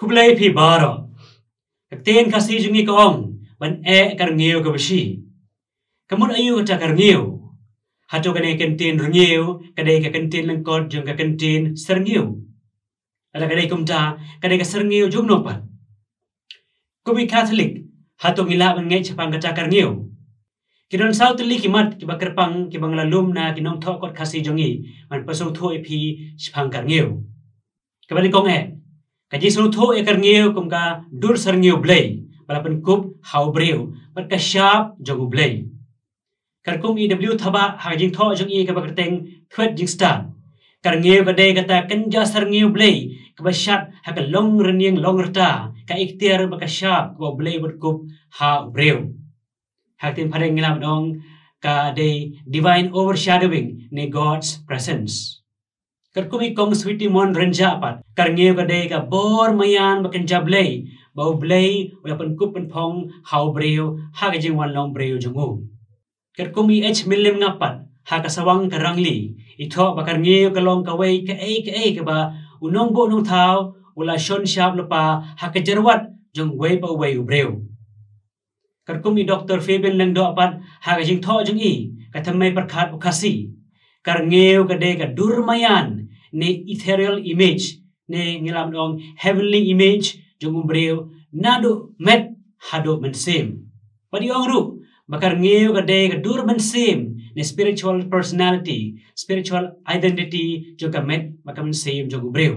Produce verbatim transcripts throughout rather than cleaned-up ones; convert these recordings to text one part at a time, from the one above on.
Khublei phi baroh. Ka ktien Khasi jong ngi ka ong ban eh ka rngiew kaba shi. Ka mut aïu kata ka rngiew? Hato kane ka kyntien rngiew ka dei ka kyntien lyngkot jong ka kyntien syrngiew? Lada ka dei kumta, ka dei ka syrngiew jong no pat? Kum ki Katholik, hato ngi lah ban ngeit shaphang kata ka rngiew? Ki don saw tylli ki mat kiba kyrpang kiba nga la lum na ki nongthoh kot Khasi jong ngi ban pynsngewthuh ïa phi shaphang ka rngiew. Kaba nyngkong eh, ka jingsngewthuh ïa ka rngiew kum ka dur syrngiew Blei ba la pynkup ha u briew bad ka shap jong u Blei. Katkum i W Thabah ha ka jingthoh jong i kaba kyrteng Thwet Jingstad, ka rngiew ka dei kata ka kynja syrngiew Blei kaba shad ha ka long rynïeng long rta, ka ikhtiar bad ka shap kaba u Blei u pynkup ha u briew. Ha ka ktien phareng ngi lah ban ong ka dei divine overshadowing ne God's presence. Katkum i kong Sweetie Mon Rynjah pat, ka rngiew ka dei ka bor maïan ba kynja Blei ba u Blei u la pynkup pynphong ha u briew ha ka jingwan long briew jong u. Katkum i H Millimngap pat, ha Ka Sawang Ka Rangli, i thoh ba ka rngiew ka long kawei kaei kaei kaba u nongbuh nongthaw u la shon shap lypa ha ka jyrwat jong uwei pa uwei u briew. Katkum i Doktor Fabian Lyngdoh pat, ha ka jingthoh jong i Ka Thymmai Pyrkhat u Khasi, ka rngiew ka dei ka dur maïan ne ethereal image ne ngi lah ban ong heavenly image jong u briew naduh met haduh mynsiem. Bad i ong ruh ba ka rngiew ka dei ka dur mynsiem ne spiritual personality, spiritual identity jong ka met bad ka mynsiem jong u briew.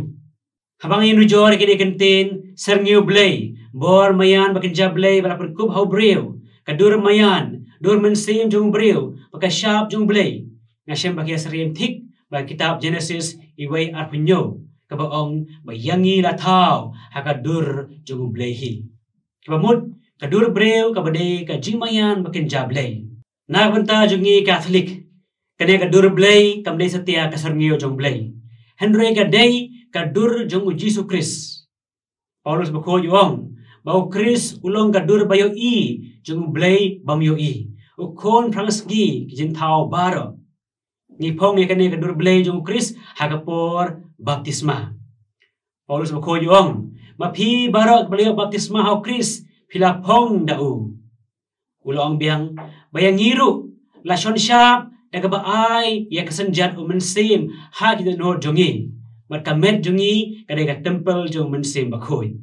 Haba ngi nujor ïa kine ki kyntien syrngiew Blei, bor maïan ba kynja Blei ba la pynkup ha u briew, ka dur maïan, dur mynsiem jong u briew bad ka shap jong u Blei, nga shem ba ki ïasyriem thik bad ka kitab Genesis iwei arphew hynñiew kaba ong ba ïa ngi la thaw ha ka dur jong u Blei hi. Kaba mut, ka dur briew kaba dei ka jingmaïan ba kynja Blei. Na ka bynta jong ngi Katholik, kane ka dur Blei kam dei satia ka syrngiew jong Blei, hynrei ka dei ka dur jong u Jisu Khrist. Paulus Bakhuid u ong ba u Khrist u long ka dur ba ïohi jong u Blei bym ïohi, u Khun phrangsngi ki jingthaw baroh. Ngi phong ïa kane ka dur Blei jong u Khrist ha ka por baptisma. Paulus Bakhuid u ong, ma phi baroh kiba la ïoh baptisma ha u Khrist, phi la phong da u. U la ong biang ba ïa ngi ruh la shon shap da kaba ai ïa ka synjat u Mynsiem ha ki dohnud jong ngi, bad ka met jong ngi ka dei ka templ jong u Mynsiem Bakhuid.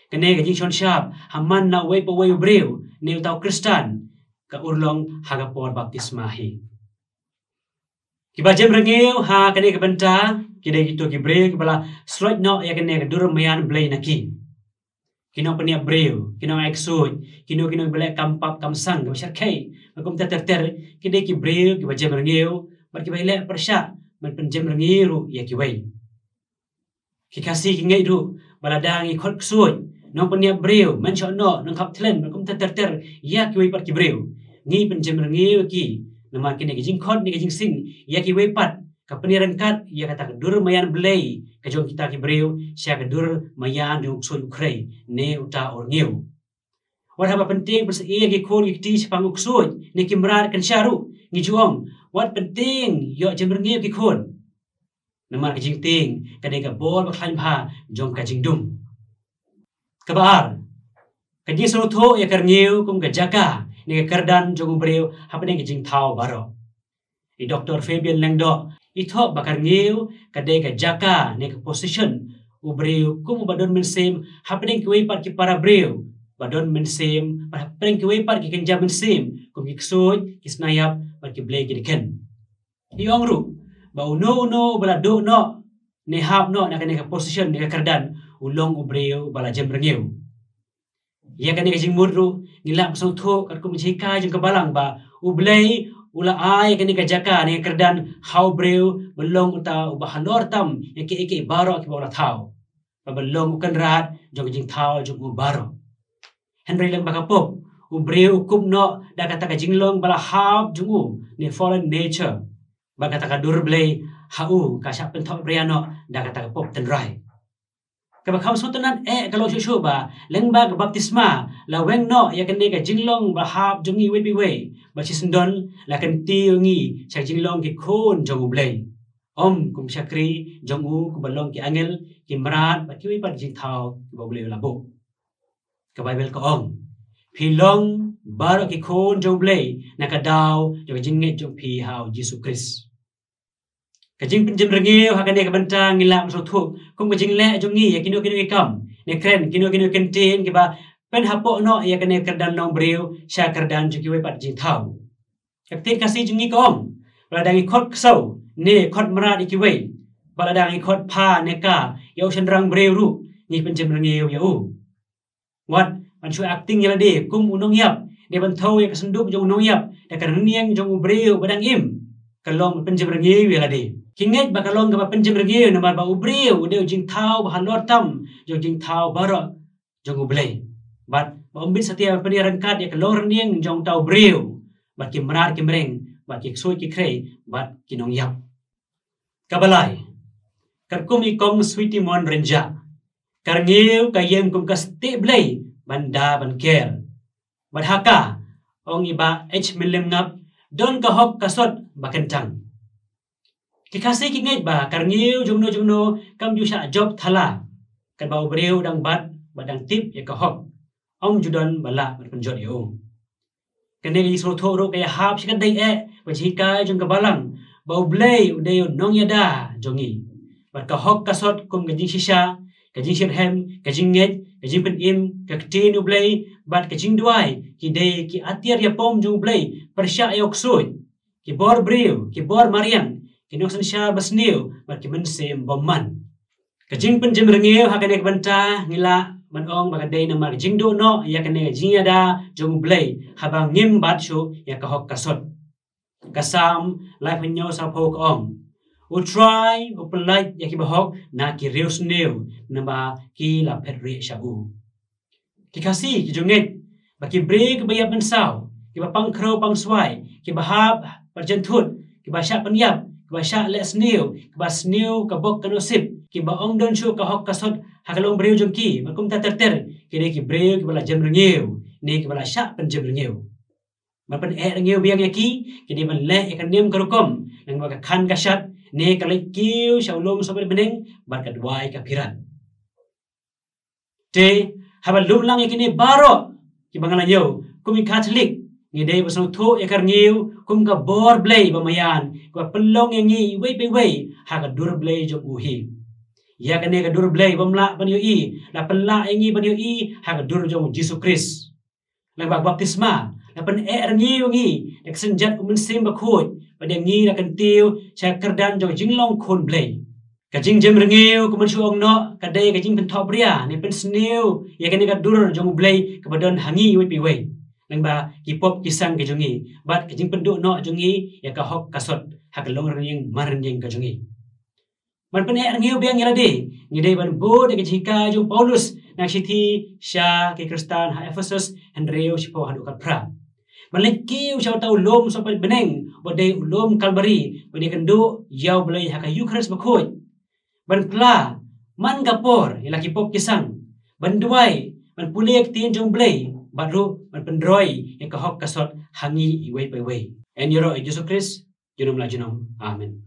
Kane ka jingshon shap ha man na uwei pa uwei u briew ne uta u Khristan ka urlong ha ka por baptisma hi. Kiba jem rngiew ha kane ka bynta ki dei kito ki briew kiba la sloit noh ïa kane ka dur maïan Blei na ki. Ki nongpynïap briew, ki nongai ksuid, kino kino kiba leh kam pap kam sang, kiba shyrkhei, bad kumta ter ter, ki dei ki briew kiba jem rngiew bad kiba ïaleh pyrshah ban pynjem rngiew ruh ïa kiwei. Ki Khasi ki ngeit ruh ba lada ngi khot ksuid, nongpynïap briew, mynshohnoh, nongkhap thlen, bad kumta ter ter ïa kiwei pat ki briew, ngi pynjem rngiew ïa ki. Namar kine ki jingkhot ne ki jingsing ïa kiwei pat ka pynïaryngkat ïa kata ka dur maïan Blei ka jong kita ki briew sha ka dur maïan jong u ksuid u khrei ne uta u rngiew. Wat haba pyntieng pynsaïr ki khun ki kti shaphang u ksuid ne ki mrad kynsha ruh, ngi ju ong, wat pyntieng ïoh jem rngiew ki khun. Namar ka jingtieng ka dei ka bor ba khlaiñ bha jong ka jingdum. Kaba ar, ka jingsngewthuh ïa ka rngiew kum ka jaka ne ka kyrdan jong u briew hapdeng ka jingthaw baroh. I Doktor Fabian Lyngdoh i thoh ba ka rngiew ka dei ka jaka ne ka position u briew kum uba don mynsiem hapdeng kiwei pat ki para briew ba don mynsiem, bad hapdeng kiwei pat ki kynja mynsiem kum ki ksuid, ki snaiap bad ki blei ki dkhot. I ong ruh ba uno uno uba la duh noh ne hap noh na kane ka position ne ka kyrdan u long u briew ba la jem rngiew. Ïa kane ka jingmut ruh ngi lah ban sngewthuh katkum ka jinghikai jong ka Balang ba U Blei u la ai kane ka jaka ne ka kyrdan ha u briew ban long uta uba halor tam ïa kiei kiei baroh kiba u la thaw, ba ban long u kynrad jong ka jingthaw jong u baroh. Hynrei lyngba ka pop, u briew u kup noh da kata ka jinglong ba la hap jong u ne fallen nature, ba kata ka dur Blei ha u ka shah pynthohbria noh da kata ka pop tynrai. Kaba kham sngewtynnat eh ka long shuh shuh ba lyngba ka baptisma la weng noh ïa kane ka jinglong ba hap jong ngi iwei pa iwei, ba shisyndon la kyntiew ngi sha ka jinglong ki khun jong U Blei, ym kum shakri jong u, kumba long ki angel, ki mrad bad kiwei pat ki jingthaw kiba U Blei u la buh. Ka Baibl ka ong, phi long baroh ki khun jong U Blei na ka daw jong ka jingngeit jong phi ha U Jisu Khrist. Ka jingpynjem rngiew ha kane ka bynta ngi lah ban sngewthuh kum ka jingleh jong ngi ïa kino kino ki kam ne kren, kino kino ki kyntien kiba pynhapoh noh ïa kane ka kyrdan longbriew sha ka kyrdan jong kiwei pat ki jingthaw. Ka ktien Khasi jong ngi ka ong, lada ngi khot ksew ne khot mrad ïa kiwei, bad lada ngi khot pha ne ka ïa u shynrang briew ruh, ngi pynjem rngiew ïa u. Wat ban shu acting ïa lade kum u nongïap, dei ban thew ïa ka synduk jong u nongïap da ka rynïeng jong u briew ba dang im, ka long ban pynjem rngiew ïa lade. Ki ngeit ba ka long kaba pynjem rngiew namar ba u briew u dei u jingthaw ba halor tam jong jingthaw baroh jong U Blei, bad ba ym bit satia ban pynïaryngkat ïa ka long rynïeng jong uta u briew bad ki mrad ki mreng bad ki ksuid ki khrei bad ki nongïap. Kaba lai, katkum i kong Sweety Mon Rynjah, ka rngiew ka ïeng kum ka stieh blei ban da ban ker. Bad ha ka, ong i Bah H Mylliem Ngap, don ka hok ka sot ba kyntang. Ki Khasi ki ngeit ba ka rngiew jongno jongno kam ju shah jop thala, katba u briew u dang bat bad dang tip ïa ka hok, ym ju don ba lah ban pynjot ïa u. Kane ka jingsngewthuh ruh ka ïahap sha ka dei eh ba jinghikai jong ka Balang ba U Blei u dei u nongïada jong ngi. Bad ka hok ka sot kum ka jingshisha, ka jingshitrhem, ka jingngeit, ka jingpynim, ka ktien U Blei bad ka jingduwai ki dei ki atiar ïapom jong U Blei pyrshah ïa u ksuid, ki bor briew, ki bor mariang, ki nongsynshar basniew bad ki mynsiem bymman. Ka jingpynjem rngiew ha kane ka bynta ngi lah ban ong ba ka dei namar ka jingduh noh ïa kane ka jingïada jong U Blei haba ngim bat shuh ïa ka hok ka sot. Ka Salm laiphew hynñiew sawphew ka ong, U Trai u pyllait ïa kiba hok na ki riewsniew, naba ki la phet rieh sha u. Ki Khasi ki ju ngeit ba ki briew kiba ïap mynsaw, kiba pang khrew pang swai, kiba hap bad jynthut, kiba shah pynïap, kiba shah leh sniew, kiba sniew ka bok ka nusip, kiba ym don shuh ka hok ka sot ha ka longbriew jong ki, bad kumta ter ter, ki dei ki briew kiba la jem rngiew ne kiba la shah pynjem rngiew. Ban pyneh rngiew biang ïa ki, ki dei ban leh ïa ka niam ka rukom, lyngba ka khan ka shad ne ka leit kiew sha u lum sohpeit bneng bad ka duwai ka phiran. Te haba lut lang ïa kine baroh kiba nga la ñiew, kum i Katholik ngi dei ban sngewthuh ïa ka rngiew kum ka bor Blei ba maïan kaba pynlong ïa ngi iwei pa iwei ha ka dur Blei jong u hi. Ïa kane ka dur Blei bym lah ban ïohi la pynlah ïa ngi ban ïohi ha ka dur jong u Jisu Khrist. Lyngba ka baptisma la pyneh rngiew ïa ngi da ka synjat u Mynsiem Bakhuid, bad ïa ngi la kyntiew sha ka kyrdan jong ka jinglong khun Blei. Ka jingjem rngiew, kumba shu ong noh, ka dei ka jingpynthohbria ne pynsniew ïa kane ka dur jong U Blei kaba don ha ngi iwei pa iwei, lyngba ki pop ki sang ki jong ngi bad ka jingpynduh noh jong ngi ïa ka hok ka sot ha ka long rynïeng man rynïeng ka jong ngi. Ban pyneh rngiew biang ïa lade, ngi dei ban bud ïa ka jinghikai jong u Paulus na ka shithi sha ki Khristan ha Ephesus hynriew shiphew haduh khatphra. Ban leit kiew sha uta u lum sohpeit bneng, ba dei u lum Kalbari, ban ïakynduh ïa U Blei ha ka Eukharist Bakhuid. Ban phla man ka por ïa la ki pop ki sang, ban duwai, ban pule ïa ka ktien jong U Blei, bad ruh ban pynroi ïa ka hok ka sot ha ngi iwei pa iwei. Yn ïaroh ïa u Jisu Khrist, junom la junom. Amen.